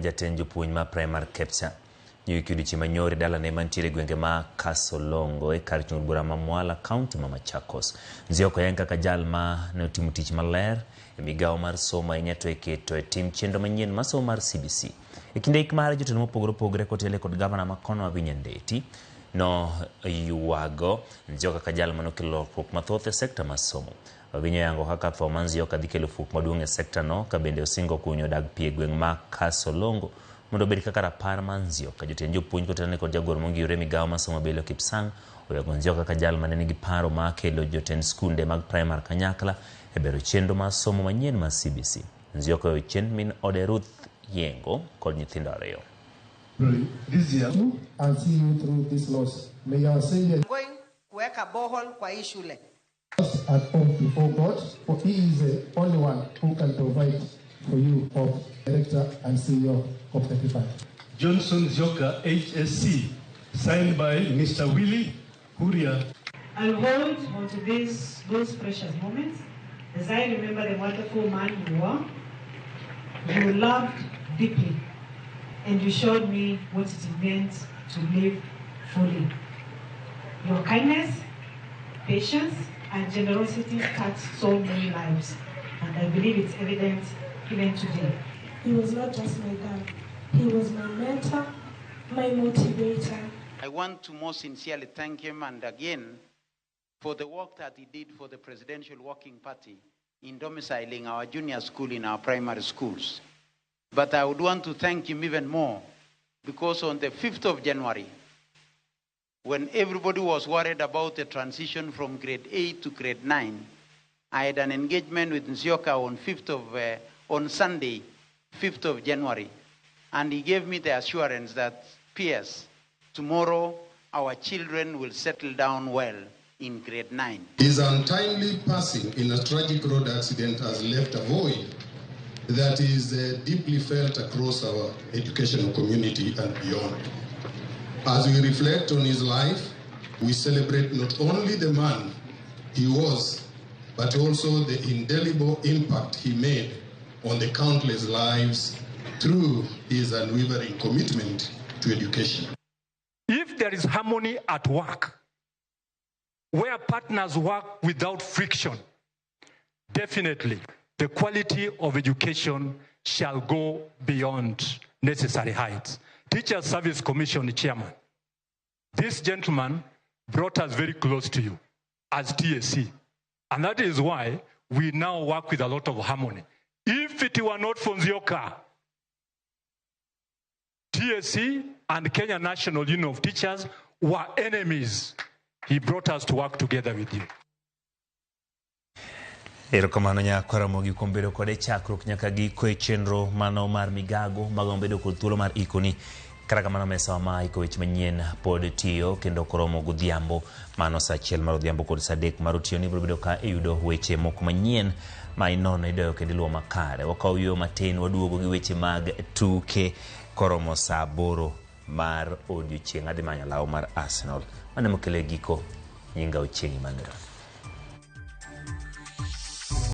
jatend jopuonj ma Primar Kepsa. Nyoyuki odiochieng' manyoro e dalane mantiere e gwenge ma Kasolongo e kar chung' bura ma Mwala, kaunti ma Machakos. Nzioka oyang kaka jal ma ne otimo tich maler e migawo mar somo ahinya to e keto e tim chenro manyien mar somo mar CBC. E kinde ik mare jotelo mopogore opogore kotele kod gavana ma kono Wavinya Ndeti noywago Nzioka kaka jal manokelo lokruok mathoth e sekta mar somo. Wavinya oyango kaka tho ma Nzioka dhi kelo fuok maduong' e sekta no ka bende osingo kunyo dag pi e gweng' ma Kasolongo mondo obed kaka rapar mar Nzioka. Jotend jopuonj kotelne kod jagoro mongirore e migawo mar somo Belio Kipsang oywago Nzioka kaka jal mane nigi paro mar kelo jotend skunde mag primar kanyakla e bero chenro mar somo manyien mar CBC. Nzioka oweyo chien min ode Ruth Yengo kod nyithindo ariyo. This year. And see you through this loss. May our Savior Going kuweka borehole kwa hii shule. Trust at home before God, for He is the only one who can provide for you of Director and CEO of Equifund. Johnson Nzioka, HSC, signed by Mr. Willie Huria. I'll hold onto those precious moments as I remember the wonderful man you were. You loved deeply, and you showed me what it meant to live fully. Your kindness, patience, and generosity touched so many lives, and I believe it's evident even today. He was not just my dad. He was my mentor, my motivator. I want to most sincerely thank him, and again, for the work that he did for the Presidential Working Party in domiciling our junior school in our primary schools. But I would want to thank him even more because on the 5th of January, when everybody was worried about the transition from grade 8 to grade 9, I had an engagement with Nzioka on on Sunday, 5th of January, and he gave me the assurance that, Piers, tomorrow our children will settle down well in grade 9. His untimely passing in a tragic road accident has left a void that is deeply felt across our educational community and beyond. As we reflect on his life, we celebrate not only the man he was, but also the indelible impact he made on the countless lives through his unwavering commitment to education. If there is harmony at work, where partners work without friction, definitely the quality of education shall go beyond necessary heights. Teacher Service Commission Chairman, this gentleman brought us very close to you as TSC. And that is why we now work with a lot of harmony. If it were not for Nzioka, TSC and Kenya National Union of Teachers were enemies. He brought us to work together with you. Erokamano nyakwa Ramogi kuom bedo kode chakruok nyaka giko e chenro mano mar migago mago bedo kod thuolo mar ikoni. Kata kamano mesawa ma iko weche manyien pod tiyo kendo koromo godhiambo mano saa achiel mar odhiambo kod saa adek mar otieno ibiro bedo ka iyudo weche moko manyien ma inono idoyo kendo iluwo makare. Wakawo yueyo matin waduogo gi weche mag tuke koromo saa aboro mar odiochieng' adhi manyo law mar Arsenal. Mano emokelo e giko nyinga Ochieng' Emmanuel.